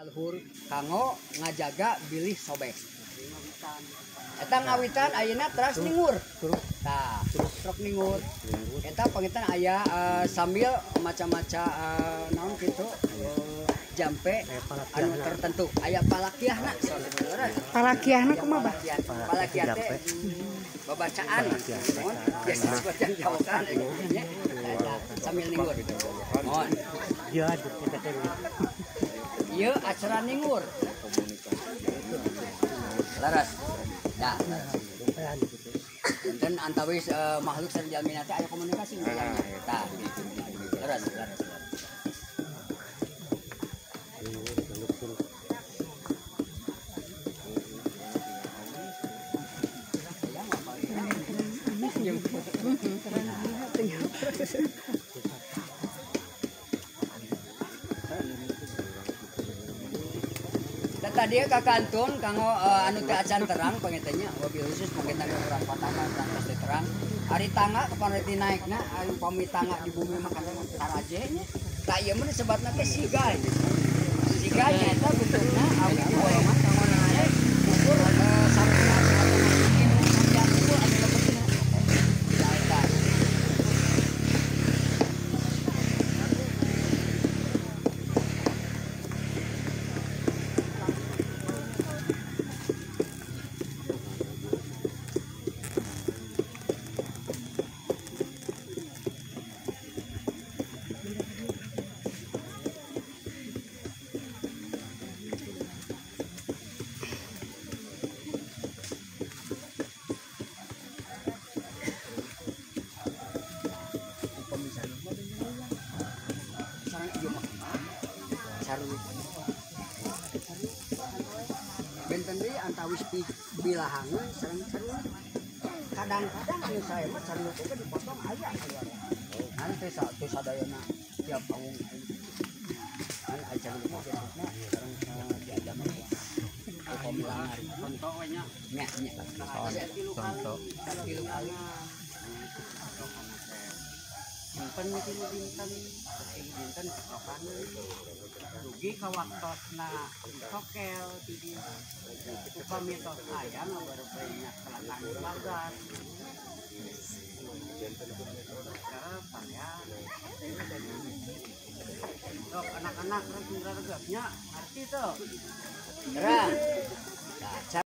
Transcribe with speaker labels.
Speaker 1: Luhur kanggo ngajaga bilih sobek. Eta ngawitan ayeuna teras ningur. Tah, truk ningur. Eta pangitan aya sambil maca-maca naon kitu jampe anu tertentu. Aya palakiahna.
Speaker 2: Palakiahna kumaha, Bah?
Speaker 1: Palakiah teh babacaan. Biasa disebutkan jawakan nya. Sambil ningur. Mohon.
Speaker 3: Iya, kita teh.
Speaker 1: Ieu acara ningur. Laras. Dah. Dan antawis makhluk sareng jalmina teh aya komunikasi nya. Tah. Laras, laras. Tadi ka kantun kanggo anu teh acan terang pangetanya wabil khusus pangetan urang patama urang tos teh terang ari tangga kapan reti naekna ari pami tangga di bumi mah kadang taraje nya tah ieu mah disebatna teh siga siga nya eta bentukna awi di bolongan kanggo naek ukur sampean atau masukin sampean ukur anu lebetna tah eta. Benten deui antawis bilahangeun sareng sarua. Kadang-kadang anu sae mah sarua teh dipotong aya keluar. Kan teh teh sadayana tiap panggung. Kan aya sarua mah bentukna sareng diajak mah. Pemilangan
Speaker 3: contoh we nya.
Speaker 1: Nya nya.
Speaker 3: Contoh.
Speaker 1: Tilu kali.
Speaker 3: Simpen tilu dinten, tilu dinten ketokan. Dugi ka waktosna sokel ti dieu. Upami tos aya mah baru nya kelakan bagan. Sok anak-anak rek regepnya arti tuh.
Speaker 1: Terang.